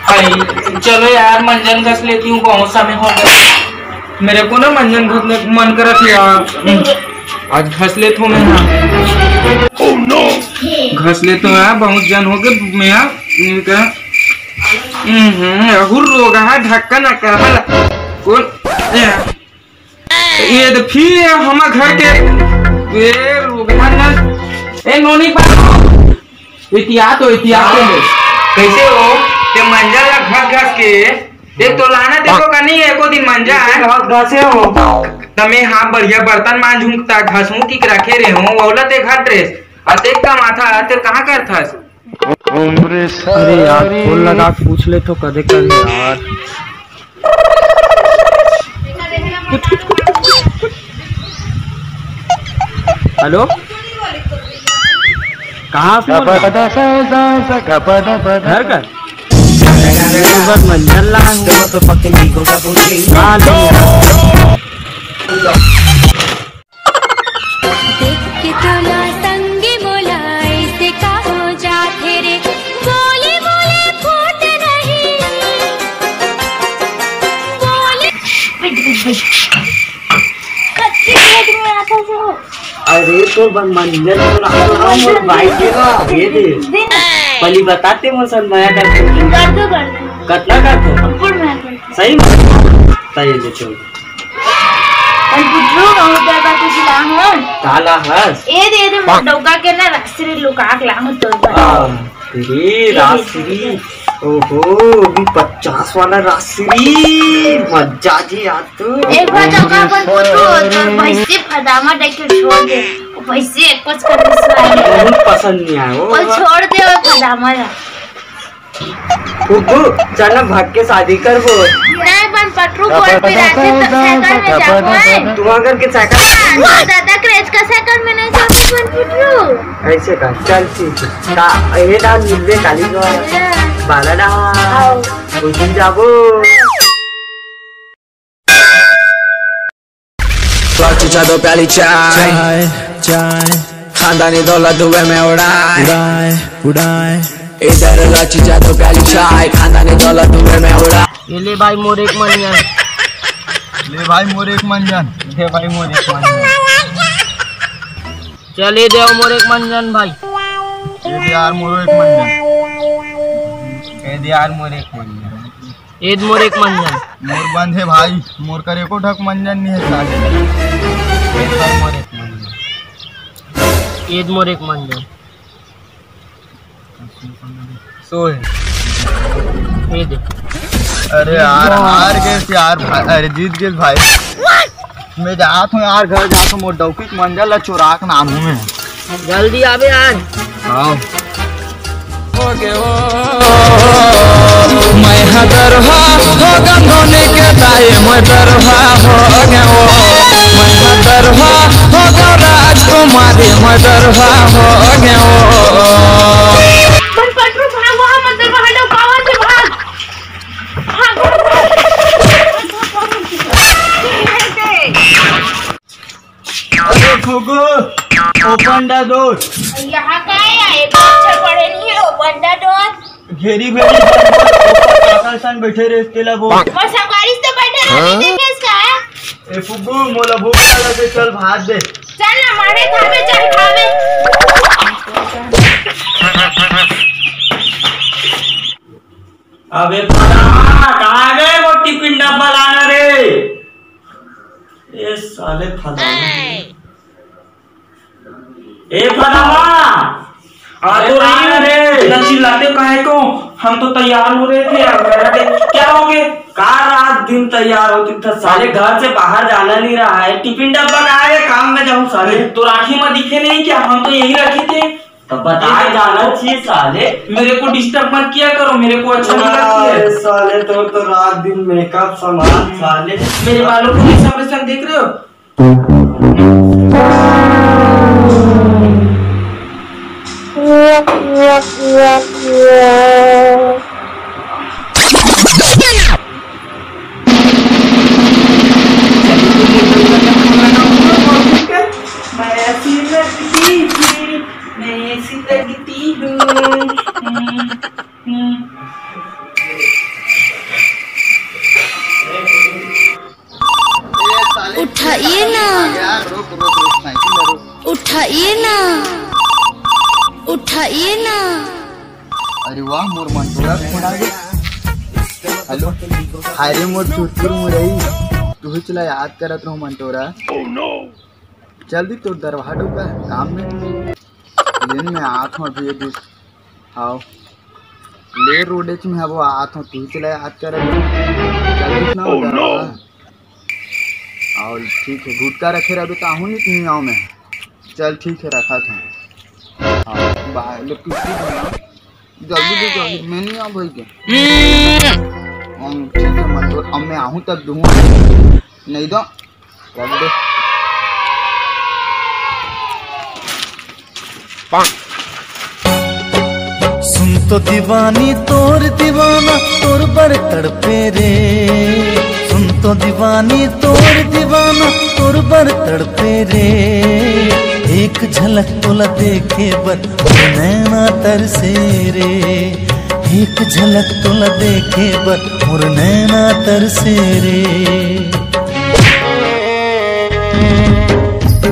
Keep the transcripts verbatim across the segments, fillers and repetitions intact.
भाई, चलो यार, मंजन घस लेती हूँ, बहुत समय हो गया। मेरे को ना मंजन घसने का मन करत है यार। आज घस लेत हूँ मैं। हाँ, घस लेत हूँ यार, बहुत जन हो गए। मैं यार, इनका, हम्म, अहुर रोगा है, ढक्कन अकरहा ला। कौन? ये तो फिर हम घर के, ए, रुकना ना। ए, नोनी बा, एहतियात हो, एहतियात हो। कैसे हो? ते मंजन ला घस घस के, ते तो लाना देखो का नहीं है, एको दिन मंजा है। घस घसे हो। त मैं हाँ बढ़िया बर्तन मांजूं ता घसमू की रखे रहे हूँ, ओला ते घट रेस, अतेक कमाथा, ते कहाँ करथस? अरे यार, फोन लगा के पूछ ले तो कदे कर यार। हेलो, कहाँ से बोल रहा? घर का? बस मंजन ला हूँ। हाँ, ले। देख के तोला संगी मोला ऐसे का हो जाथे रे, बोले बोले फूट नहीं, बोले। कच्ची खेत में आता जो। अरे तो बन मंजन तो ना, मोर भाई के ना, ये दे। दिन। पहली बताते मोर सन मया करते। कर दो, कर दो। कतना कर दो? ऊपर में कर दो। सही में? सही ले चल। अरे पुत्रू, बहुत ज्यादा कुछ ला हूँ। का ला हस? ए दे, ए दे, मोर डौका के ना राजश्री लुका के ला हूँ तोर बर। आ, तेरे राजश्री। ओहो, अभी पचास वाला राजश्री। मजा जी आज तो। एक बार डौका अपन पुत्रू, तोर भैंसी फदामा देख के छोड़ दे। वो भैंसी एक कुछ कर दे सुना दे। बहुत पसंद नहीं आया वो। वो छोड़ दे, वो फदामा ला। फुग्गू, चल ना भाग के शादी करबो। नहीं, बन पटरू गोल पे रहते तो साइकिल में जाबो है। तू अगर के साइकिल हाँ, तो दादा क्रेज का साइकिल में नहीं जाबो बन पटरू। ऐसे का, चल ठीक है। का, ये ना मिलबे काली को। बाला ना। आओ। उस दिन जाबो। लाची चादो प्याली चाय, चाय, चाय। खानदानी दौलत धुए में उड़ाए, उड़ाए, उड़ाए। इधर लाची चादो प्याली चाय, खानदानी दौलत धुए में उड़ाए। ये ले भाई मोर एक मंजन। ले भाई मोर एक मंजन। ले भाई मोर एक मंजन। चल ये दे मोर एक मंजन भाई। ये दे यार मोर एक मंजन। ये दे यार मोर एक मंजन। एद मोर एक मंजन। मोर बंद हे भाई, मोर कर एको ढक मंजन नहीं है साले। एद भाई मोर एक मंजन। एद मोर एक मंजन। सो है। ये दे। अरे यार, हार गए यार भाई, अरे जीत गए भाई। मैं जात हूँ यार, घर जात हूँ, मोर डौकी के मंजन ला चुरा के नाम हूँ मैं। जल्दी आबे यार। आओ। हो गे हो, मैं हदरहा हो गंगोने के दाई, मैं दरहा हो गे हो, मैं हदरहा हो गो राजकुमारी, मैं दरहा हो गे हो। बन पटरू भाग, वहाँ मत दरवा, हटो, बाहर से भाग। भाग, भाग, भाग। अरे फुगू, open the door। यहाँ का है? एक अक्षर पढ़े नहीं है, open the door। घेरी भेरी बंद कर, ऊपर काका सन बैठे रहे, इसके लिए बोल। और सब गाड़ी से बैठे रहे, नहीं देखे इसका है? ए फुगू, मोला भूख लगा दे, चल भात दे। चल ना, मारे खावे, चल खावे। अबे फलाना, कहाँ गए वो टिफिन डब्बा लाना रे? ए साले फलाना। ए फलाना, आ तो रहा है रे। इतना चिल्लाते काहे को? हम तो तैयार हो रहे थे यार, घर के। क्या हो गए? का रात दिन तैयार होती था साले, घर से बाहर जाना नहीं रहा है। टिफिन डब्बा कहाँ है? काम में जाऊँ साले। तो राखी में दिखे नहीं क्या? हम तो यही रखे थे। तो बता के जाना चाहिए साले। मेरे को डिस्टर्ब मत किया करो, मेरे को अच्छा नहीं लगता है। अरे साले, तो, तो रात दिन मेकअप सामान साले। मेरे बालों को भी समझ देख रहे हो? मैं ऐसी लगती हूँ, मैं ऐसी लगती हूँ। हम्म, हम्म। उठाइए ना। यार, रुक, रुक, रुक, साइकिल ला रोक। उठाइए ना। उठाइए ना। अरे वाह, मोर मंटोरा फोन आ गे। हेलो, हाय रे मोर चुरचुर मुरई, तुही चला याद करत रहूं मंटोरा। जल्दी तोर दरवाहा डोका काम में। लेन में आत हूं अभी ये दिस। हाव। ले रोडेच में हबो आत हूं, तुही चला याद करत रहूं। जल्दी ना हो दरवाहा। और ठीक है, गुटका रखे रहबे तो आहूं नहीं, नहीं आऊं मैं। चल ठीक है, रखा था। हाँ, बाय, ले पीसी दे ना। जल्दी दे, जल्दी, मैं नहीं आऊं भाई के। हम ठीक है, मतलब, अब मैं आहूं तब दूं। नहीं दो, रख दे। सुन तो दीवानी तोर दीवाना तोर बर तड़पे रे। सुन तो दीवानी तोर दीवाना तोर बर तड़पे रे। एक झलक तोला देखे बर मोर नैना तरसे रे। एक झलक तोला देखे बर मोर नैना तरसे रे।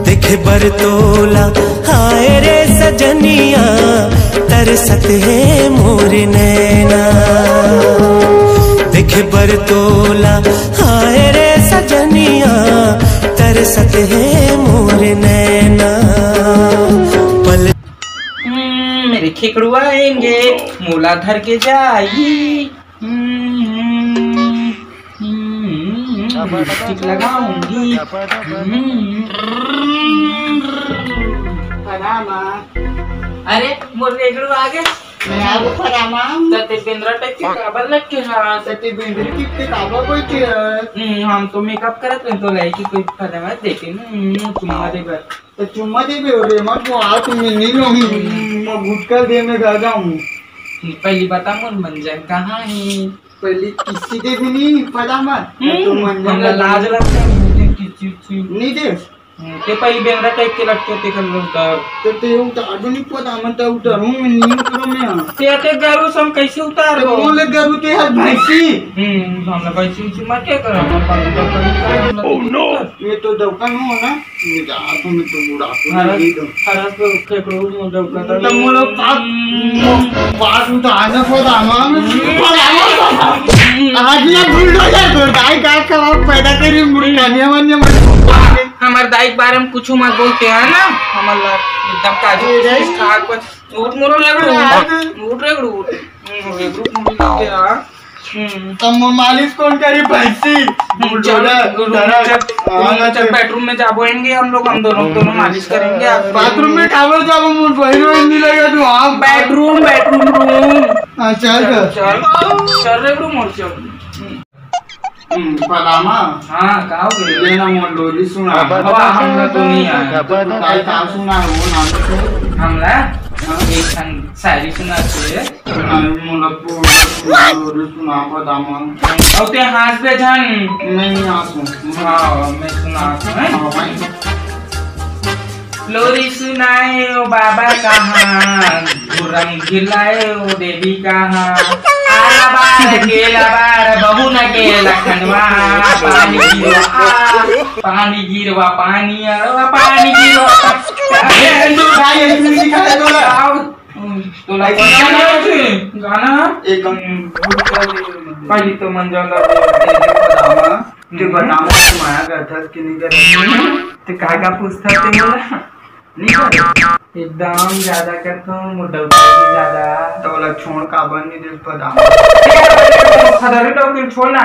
देखे बर तोला हाय रे सजनिया, तरसत हे मोर नैना। देखे बर तोला हाय रे सजनिया, तरसत हे मोर नैना। पल हम्म, मेरे खेकड़ू आएंगे, मोला धर के जाई। हम्म, हम्म, हम्म, लिपस्टिक लगाऊंगी। हम्म। प्रणाम। अरे, मोर रेगड़ू आ गे। मैं आगू प्रणाम। त ते बेंदरा टाइप के काबर लटके हस? त ते बेंदरी टाइप के काबर बैठे हस? हम्म, हम तो मेकअप करत रहे तो लड़की कोई फलवा देखे ना, हम्म, चुम्मा दे बर। त चुम्मा देबे रे, मत वो हाथ में नहीं लो, मैं गुटखा दे में खा जाऊं। पहली बता मोर मंजन कहाँ है? पहली किसी दे भी नहीं पता मत। हम्म, तो मंजन हमला का लाज लगता है, मुझे किसी चीज। नहीं दे। हम्म, ते पहली बेंदरा टाइप के लगते थे कर लो उतार। तो ते उतार भी नहीं पता, मैं तो उतारूं, मैं नहीं उतारूं मैं। ते ते गरु से हम कैसे उतार तो दो? बोले गरु ते हर भैंसी। हम्म, हमला भैंसी उसी मत क्या करो, हमारे पास तो कभी काम नहीं करते। ये तो दौका नहीं हो ना। ये जा, तुम तो बूढ़ा, तुम हरस, नहीं दो। हरस पे उठे, क्रोध में दौका था। तो मोर बात, बात उठाने को दामा में, आज ये बुलडोजर तो दाई का खराब पैदा करी, मुर्गानिया वानिया मत। हमारे दाई के बारे में कुछ मत बोलते हैं ना, हमारे एकदम काजू किशमिश खा के उठ मोरो रे, उठ। उठ रे, उठ। हम्म, रे, उठ, उठ, उठ, उठ, उठ। हम्म। तब वो मालिश कौन करी, भैंसी? चल, बुलडोजर, चल, चल, हाँ, चल, चल। बेडरूम में जाबो, आएंगे हम लोग, हम दोनों, दोनों मालिश करेंगे आप। बाथरूम में काबर जाबो, मोर बहिन वहिन नहीं लगे तू, हाँ। Bedroom, bedroom, room. हाँ, चल, चल, चल। चल। चल रे, रूम और चल। हम्म। हम्म, पदामा। हाँ, का हो गया? ये ना मोर लोरी सुना। अब हमला तो नहीं आया। तो ताई का सुना, वो नाम से। हमला? हाँ। एक ठन शायरी सुना दे। अरे, मोला पूरा लोरी सुना, पदामा। अब ते हाँस बे झन। नहीं, नहीं हाँसू। हाँ, मैं सुना, हैं? हाँ, भाई। लोरी सुनाए ओ बाबा कहाँ, गुरम गिलाए ओ देवी कहाँ। आला बार, केला बार, बहु न केला खनवा, पानी गिरवा, आ, पानी गिरवा, पानी अरवा, पानी गिरवा। ए, ए, भाई, ऐसे नहीं सिखाया तोला। आओ, तोला ऐसे गाना गाना है? गाना? एक हम पहली तो मन जाऊंगा, ये बतावा। ते बतावा, तू माया करथस कि नहीं करथस? ते का का पूछथस ते मोला? नहीं करथस। एकदम ज्यादा करथो, मोर डौका भी ज्यादा। तो बोला, छोड़, काबर नहीं दे बतावा। खदरी डौकी छोड़ ना।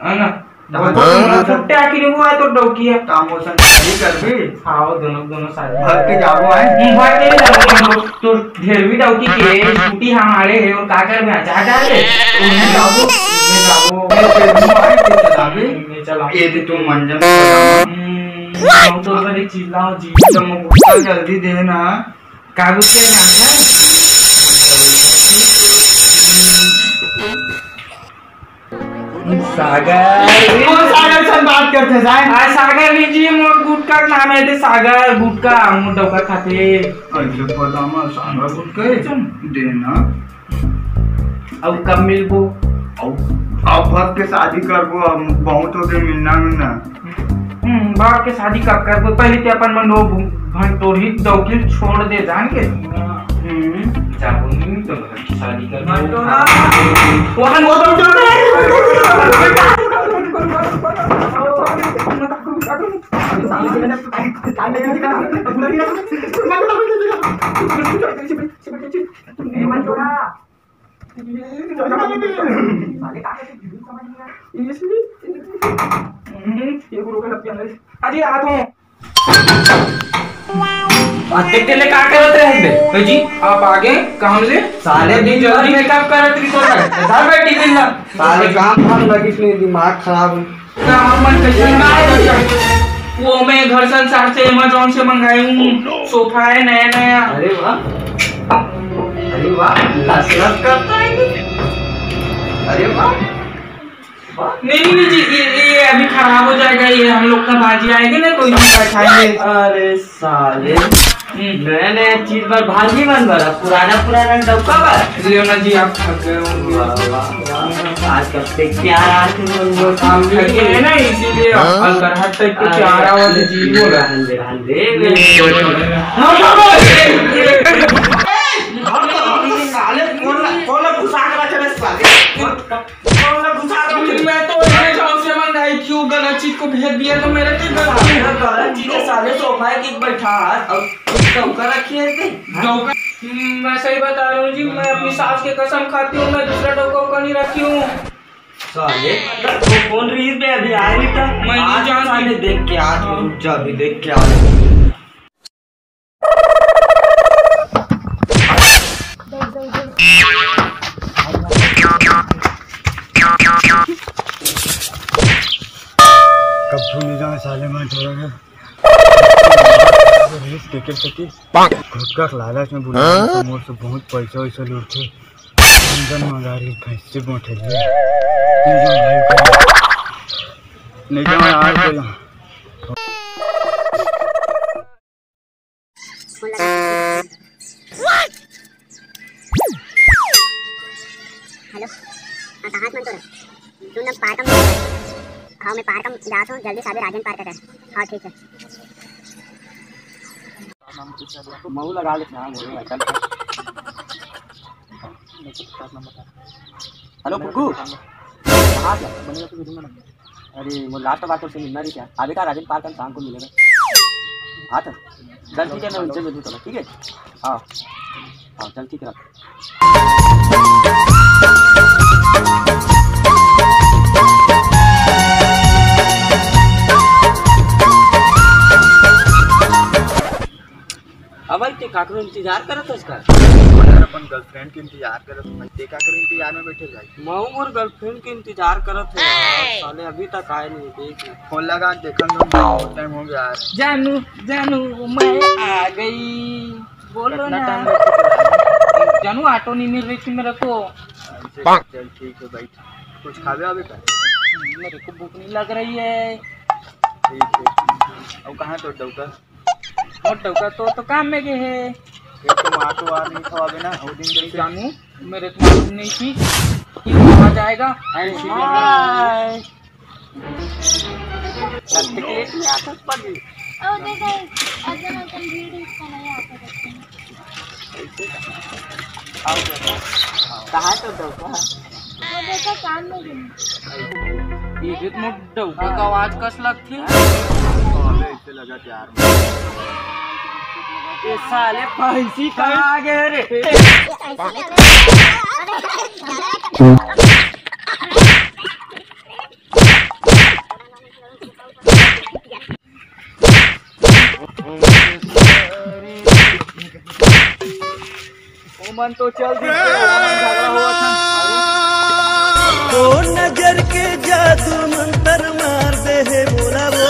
है ना? तो वो तो हाँ। छोटे आखिर हुआ तो डौकी है। तो हम ओसन शादी करबे? हाँ, वो दोनों, दोनों शादी। भर के जाबो, आए? हम्म, भर के नहीं जाबो, तो ढेरवी डौकी के स्कूटी हमारे है, और का करबे? जा, जा रे। मैं जाबो, मैं जाबो। मैं चलूँ, आए, तू चलाबे? मैं चलाऊँ। ये तो तू मंजन चला। हम्म, हम तो बड़े चिल्लाओ जी। तो मुझे गुस्सा जल्दी दे ना। का गुस्से में आ गया? सागर। कौन सागर से बात करते हैं, साहब? आ, सागर नहीं जी, मोर गुटका के नाम है, ते सागर, गुटका, मोर डौका खाते। अरे, पता मत, सागर गुटका है? चल। देना। अब कब मिलबो? अब, अब भर के शादी करबो, अब बहुत हो गए मिलना मिलना। हम्म, के शादी कब करबो? पहले ते अपन मन वो भंटोरी दौकिल छोड़ दे, जान के। हम्म, जाबो नहीं तो घर की शादी कर। भंटोरा। वो अपन वो भंटोरा। अरे, आ तो। आ, देख, तेले का करत रहे हम बे? ए जी, आप आगे काम ले। साले दिन भर मेकअप करत रही तो ना। धर बे टिफिन ला। साले काम धाम लगिस नहीं, दिमाग खराब है। काम मन कैसे ना करता? वो मैं घर संसार से Amazon से मंगाई हूँ, सोफा है नया नया। अरे वाह, अरे वाह, लस लस करता है। अरे वाह। नहीं, नहीं, नहीं जी, ये, ये अभी खराब हो जाएगा, ये हम लोग का भाजी आएगी ना, तो इसमें बैठाएंगे। अरे साले, हम्म। नया नया चीज बर भाजी मन बर, पुराना पुराना डब्बा बर। लियो ना जी, आप थक गए होंगे। वाह, वाह, वाह। आज कब से प्यार आके बोल, बोल, आप थक गए हैं ना, इसीलिए हाँ? अलकरहट टाइप के अरे, प्यार आवाज अरे, जी बोला। रहन दे, रहन दे। साले, कौन ला, कौन ला घुसा के रखे रे साले? कौन ला घुसा के रखे? मैं तो Amazon से मंगाई थी, वो गलत चीज को भेज दिया, तो मेरे को गलत चीज है। साले, सोफा के बैठा है, और डौका रखी है इसने? डौका? हम्म, मैं सही बता रहा हूँ जी, मैं अपनी सास की कसम खाती हूँ, मैं दूसरा डौका उका नहीं रखी हूँ। साले, वो कौन रही बे? अभी आए नहीं था। मैं नहीं आज जानती। साले, देख के आज हाँ। रुक जा, अभी देख के आज। कब नहीं जाए साले, मैं थोड़ा सा रिस्क के, के, के, गुटखा के लालच में बुला हाँ? मोर से बहुत पैसा वैसा लूटथे। इंजन मंगा रही भैंस से बोंठे ले। नहीं जाऊँ भाई को। नहीं जाऊँ यार को यहाँ। हेलो, हाँ, कहाँ से मन तोर? सुन ना, पार्क में। हाँ, मैं पार्क में जात हूँ, जल्दी से आबे, राजेंद्र पार्क है। हाँ, ठीक है। मऊ लगा ले, हाँ, बोलो, भाई, चल। हेलो, कुकू। कहाँ से? अरे, वो लास्ट बार तो से मिलना रही क्या? आबे का राजेंद्र पार्क में शाम को मिलेगा। हाँ तो, चल ठीक है, मैं उनसे मिलूँ चलो, ठीक है? हाँ, हाँ, चल ठीक है, रख। अब भाई, ते काकरो इंतजार करत हस का? मैं अपन गर्लफ्रेंड के इंतजार करत हूँ। ते काकरो इंतजार में बैठे भाई? मऊ मोर गर्लफ्रेंड के इंतजार करत है यार, साले अभी तक आए नहीं, देख। फोन लगा के देखन दो, बहुत टाइम हो गया यार। जानू, जानू, मैं आ गई, बोलो कितना ना। टाइम लग चुका है? जानू, ऑटो नहीं मिल रही थी मेरे को। अच्छा, चल ठीक है भाई, कुछ खावे आवे का? मेरे को भूख नहीं लग रही है। ठीक है, अब कहाँ तो डौका? मोर डौका तो, तो काम में गए है। ये तो माँ तो आ नहीं खवावे ना, वो दिन जैसे जानू, मेरे को मालूम नहीं थी कि वो आ जाएगा। अरे, हाय। तकलीफ में आफत पड़ गई। ओ, दे दे। अगर अपन भीड़ इसका नहीं आता करते हैं। कहाँ तो डौका? वो देखो, काम में गई। ये भी तो डौका का आवाज कस लगती है। अबे, इससे लगा प्यार में। ये साले भैंसी कहाँ आ गए रे? ओमन तो चल दिस, ओमन झगड़ा होवत हन। तो नजर के जादू मंतर मार दे हे मोला वो,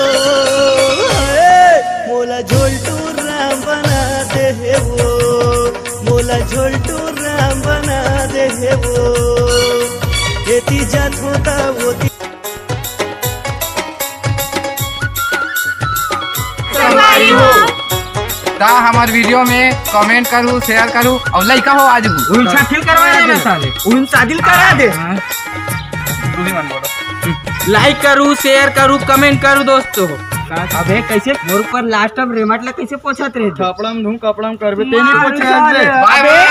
हे, मोला झोलटू राम बना दे हे वो, मोला झोलटू राम बना दे हे वो। एती जात होता वो संगवारी हो। ता हमर वीडियो में कमेंट करू, शेयर करू और लइका हो आज हूँ। उन शादी करवा दे ना साले, उन शादी करा दे। हाँ। तू भी मन बोलो। Like करू, share करू, comment करू दोस्तों। अबे कैसे मोर ऊपर last time रेमट ला कैसे पोछत रहे थे? कपड़ा में धूम कपड़ा में करबे, तेनी मारू पोछे साले। हंसबे। Bye bye।